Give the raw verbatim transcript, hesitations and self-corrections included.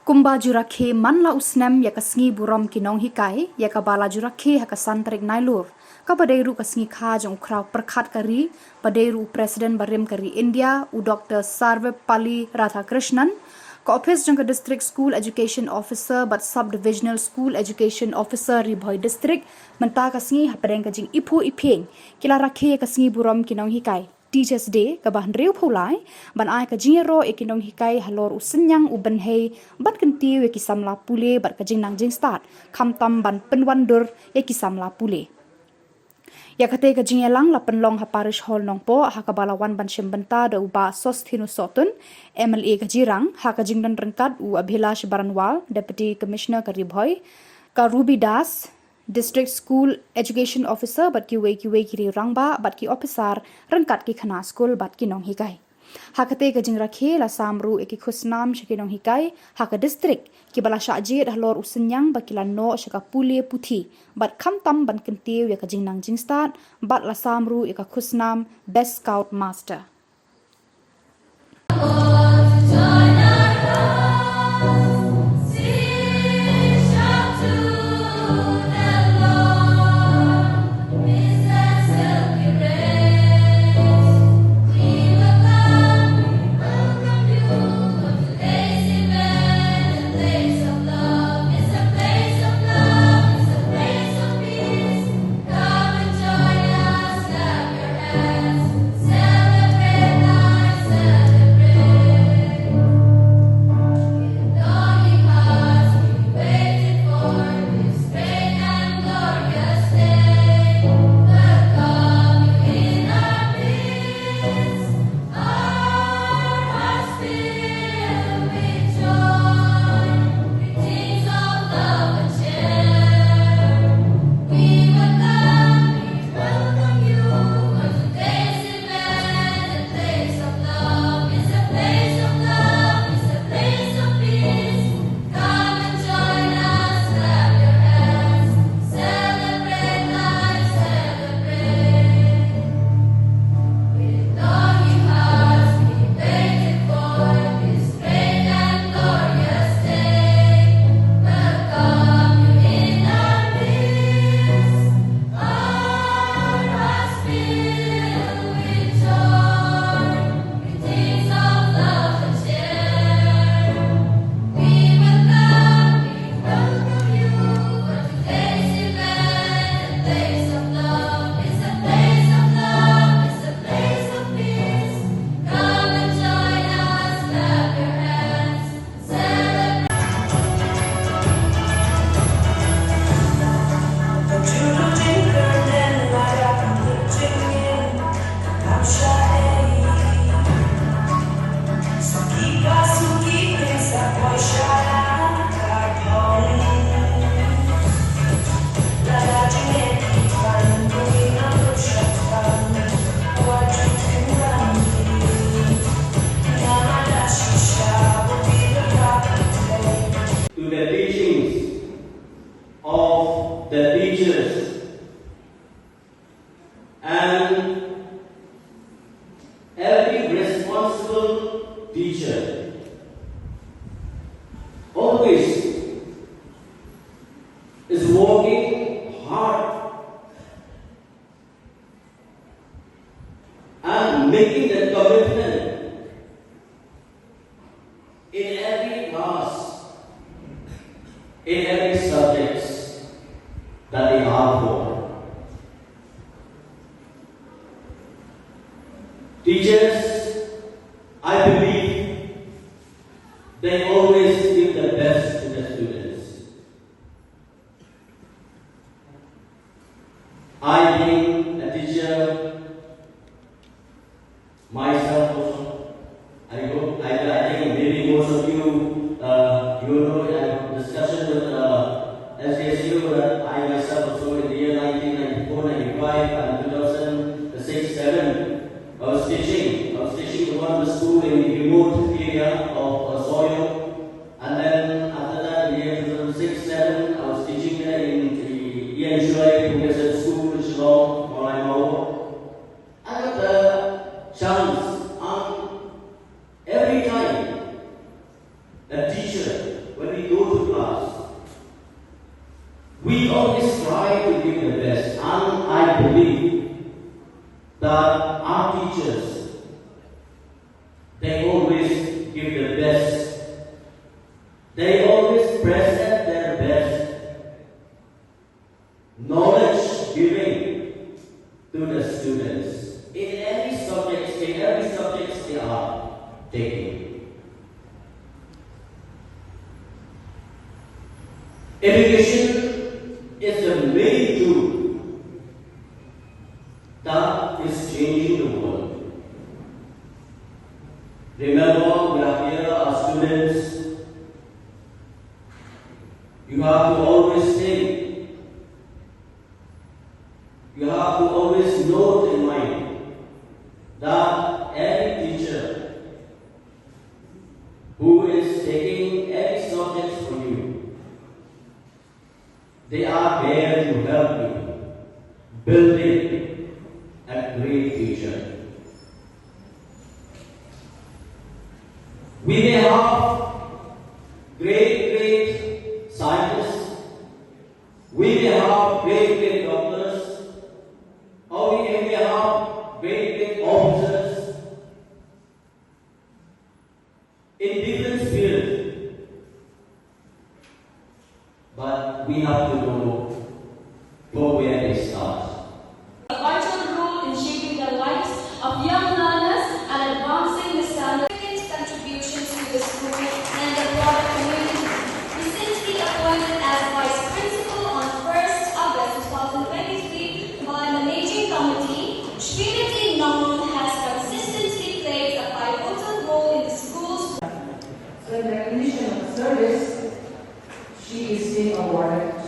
Kumba ju rakhe man la u snem ïa ka sngi burom ki nonghikai, ïa kaba la ju rakhe ha ka san tarik Nailur, kaba dei ruh ka sngi kha jong u khraw pyrkhat ka ri, ba dei ruh u President barim ka ri India, u Doctor Sarvepalli Radhakrishnan, ka ophis jong ka District School Education Officer bad Sub Divisional School Education Officer Ri Bhoi District, mynta ka sngi hapdeng ka jingiphuh iphieng, ki la rakhe ïa ka sngi burom ki nonghikai, Teachers' Day, kaba hynriew phew lai, ban ai ka jingïaroh ïa ki nonghikai halor u synñiang u bynhei, ban kyntiew ïa ki samla pule bad ka jingnang jingstad, khamtam ban pynwandur ïa ki samla pule. Ïa katei ka jingïalang la pynlong ha Parish Hall Nongpoh, ha kaba la wan ban shim bynta da u Bah Sosthenes Sohtun, M L A ka Jirang, ha ka jingdon ryngkat u Abhilash Baranwal, Deputy Commissioner ka Ri Bhoi, ka Ruby Das, District School Education Officer bad kiwei kiwei ki riew rangbah bad ki ophisar ryngkat ki khynnah skul bad ki nonghikai. Ha katei ka jingrakhe la sam ruh ïa ki khusnam sha ki nonghikai ha ka district, kiba la shah jied halor u synñiang ba ki la noh sha ka pule puthi bad khamtam ban kyntiew ïa ka jingnang jingstad, bad la sam ruh ïa ka khusnam Best Scout Master. Come and join us, clap your hands, celebrate, night celebrate. With longing hearts we waited for this great and glorious day. Welcome you in our midst. Our hearts fill with joy, greetings of love and cheer. We welcome, we welcome you for today's event. A place of love, it's a place of love, it's a place of peace. Come and join us, clap your hands, celebrate, night celebrate. With longing hearts we waited for this great and glorious day. Welcome you in our midst. Our hearts fill with joy, greetings of love and cheer. We welcome, we welcome you for today's event. A place of love, it's a place of love, it's a place of peace. Come and join us, clap your hands, celebrate. To the teachings of the teachers and every responsible teacher always is working hard and making the commitment in every class, in every subject that they are for. Teachers, I believe they always give the best to the students. I being a teacher myself also, I hope, I, I think maybe most of you, uh, you know, I have discussion with, uh, S D S U, that I myself also in the year nineteen ninety-four, ninety-five and two thousand six, seven, I was teaching. I was teaching the one school in remote area of, uh, Soyo. And then We always try to give the best, and I believe that our teachers, they always give the best. They always present their best knowledge giving to the students in any subjects, in every subjects they are taking. Education is the main tool that is changing the world. Remember, we are here as students. You have to always think. You have to always note in mind that any teacher who is taking any subjects from you, they are there to help you building a great future. We may have great, great scientists. We may have great, great doctors. Or we may have great, great officers in different fields. But we have to know from where they start. A vital role in shaping the lives of young learners and advancing the standard. Contributions to the school and the broader community. Recently appointed as Vice Principal on first August two thousand twenty-three by the Managing Committee, Srimati Nongrum has consistently played a pivotal role in the school's. So in recognition of service, she is being awarded